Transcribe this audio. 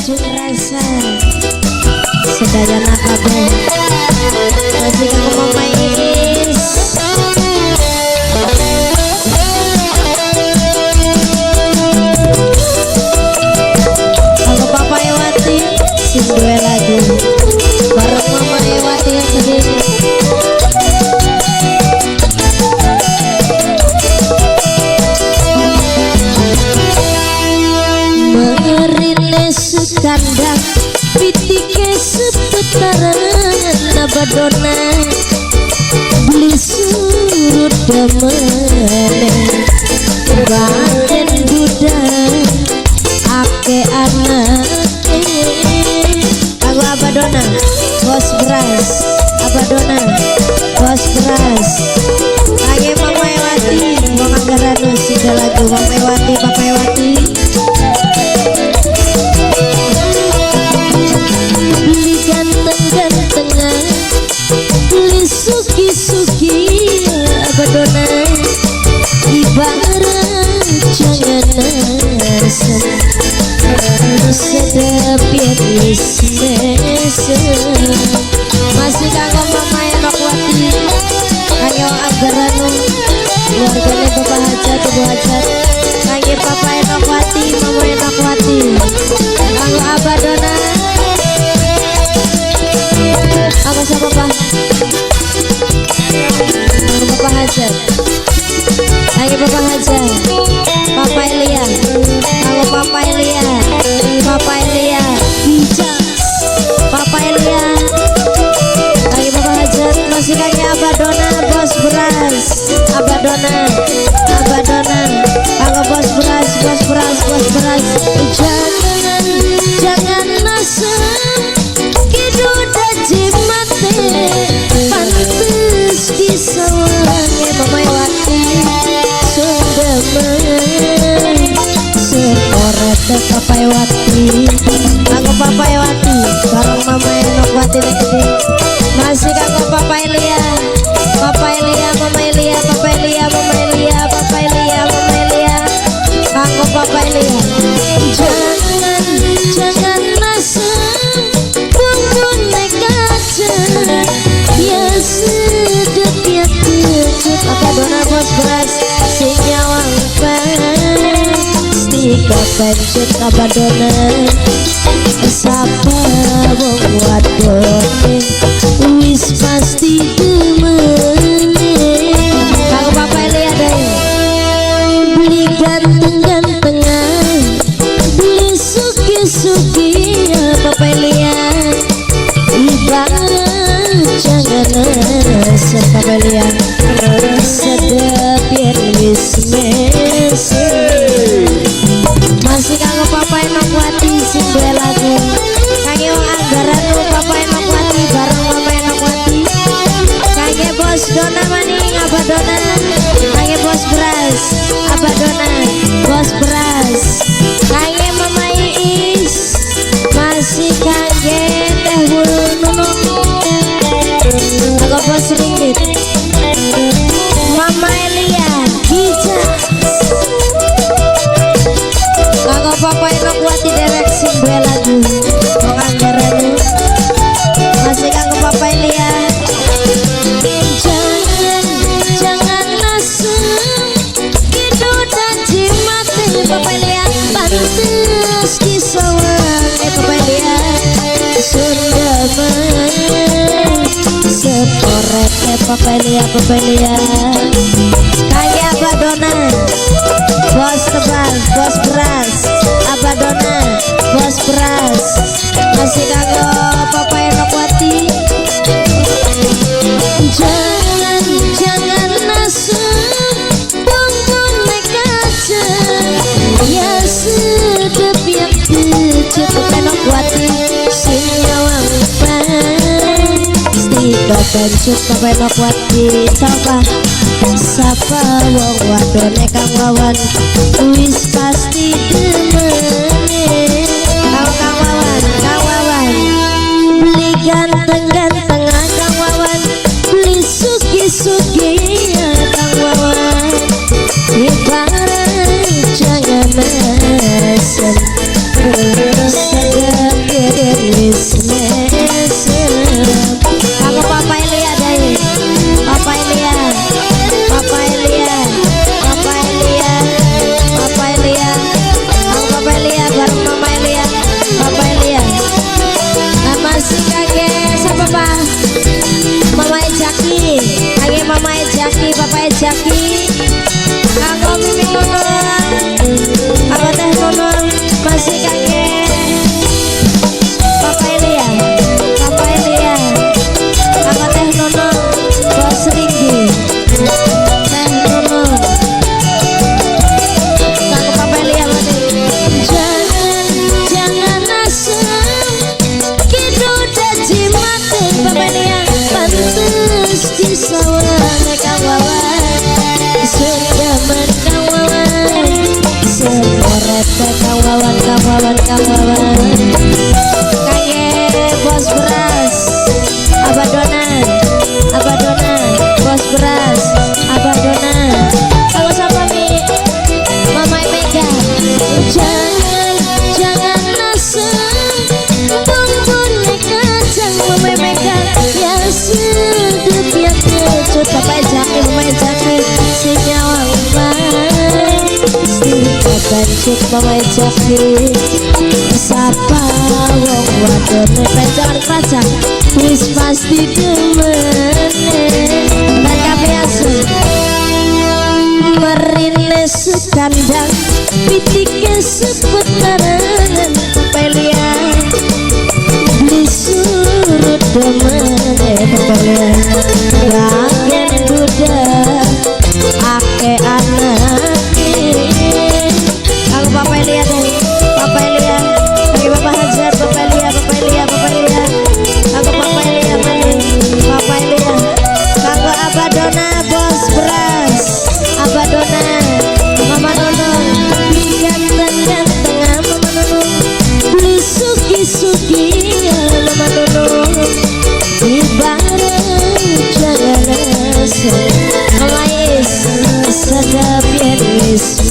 Tanjung Rasa sedayana kabeh masih kanggo Mama Iis. Kanggo Papa Ewati sing duwe lagu bareng Mama Ewati yang sendiri. Merine sekandang pitike sepetaran abadona beli surut demene baten duda ake anake. Aku abadona bos beras, abadona bos beras. Kage Mama Ewati wong anggaran sing lagu Mama Ewati, Papa Ewati. Beli ganteng-gantengan, beli suki-suki abadona ibarat jangan asem sedep yen wis mesem. Masih kanggo Mama Enokwati ayo anggaranu keluargane Bapak Hajat, Ibu Hajat. Kangge Papa Enokwati, Mama Enokwati, kanggo abadona. Apa siapa Pak? Bapak Hajat. Ayo Bapak Hajat. Papa Elia. Kanggo Papa Elia. Papa Elia. Hijas. Papa Elia. Ayo Bapak Hajat. Masih kangge abadona bos beras. Abadona. Abadona. Kanggo bos beras, bos beras, bos beras. Jangan, jangan nasem kiduda jimate pantes disawange Mama Ewati sundemen sekorete Papa Ewati. Kanggo Papa Ewati bareng Mama Enokwati lagi. Masih kanggo Papa Elia, Papa Elia, Mama Elia, Papa Elia, Mama Elia, Papa Elia, Mama Elia. Kanggo Papa Elia. Jangan, jangan nasem bumbune kaca ya sedep ya kecut. Abadona bos beras sing nyawang pasti kepencut abadona sapa wong wadone wis pasti demene. Kanggo Papa Elia deh. Beli ganteng-gantengan, beli suki-suki Papa Elia ibarat jangan asem Papa Elia sedep yen wis mesem. Masih kanggo Papa Enokwati sing duwe lagu. Kangge wong anggaran Papa Enokwati bareng Mama Enokwati. Kangge bos Dona maning abadona. Kangge bos beras abadona bos beras. Kangge Mama Iis masih kangge teh bulu nunung. Kanggo bos ringgit Mama Elia Hijas. Kanggo Papa Enokwati dewek sing duwe lagu wong anggaran. Masih kanggo Papa Elia. Jangan, jangan nasem kiduda jimate Papa Elia pantes disawange Papa Elia sundemen sekorete Papa Elia, Papa Elia. Kangge abadona bos tebal, bos beras, abadona bos beras. Masih kanggo Papa Enokwati. Jangan, jangan nasem bumbune kaca ya sedep yang kecut. Papa Enokwati sing nyawang pasti kepencut Papa Enokwati. Sapa sapa wong wadone Kang Wawan wis pasti demene. Kang Wawan, Kang Wawan beli ganteng-gantengan Kang Wawan, beli suki-suki Kang Wawan ibarat jangan asem. RT Kang Wawan, Kang Wawan, Kang Wawan. Kangge bos beras Abadona, Abadona, bos beras Abadona. Kalau siapa mi? Mama Mega. Jangan, jangan asem bumbune kacang. Mama Mega ya sedep ya kecut. Bapak Jaki, Mama Jaki sing nyawang bancik. Mama Jaki sapa wong wadone pejangan kerajaan wis pasti demene. Mereka biasa merine sekandang pitike sepetaran pelian beli surut demene pelian bagian budak ake anake. Aku Papa Elia deh, Papa Elia. Lagi Papa Hajar, Papa Elia, Papa Elia, Papa Elia. Aku Papa Elia mana? Papa Elia. Kanggo Abadona bos beras Abadona, Mama Nono. Beli ganteng-ganteng Mama Nono, beli sugi-sugi Mama Nono. Di bareng jangan asem. Mama Is sedap yen wis.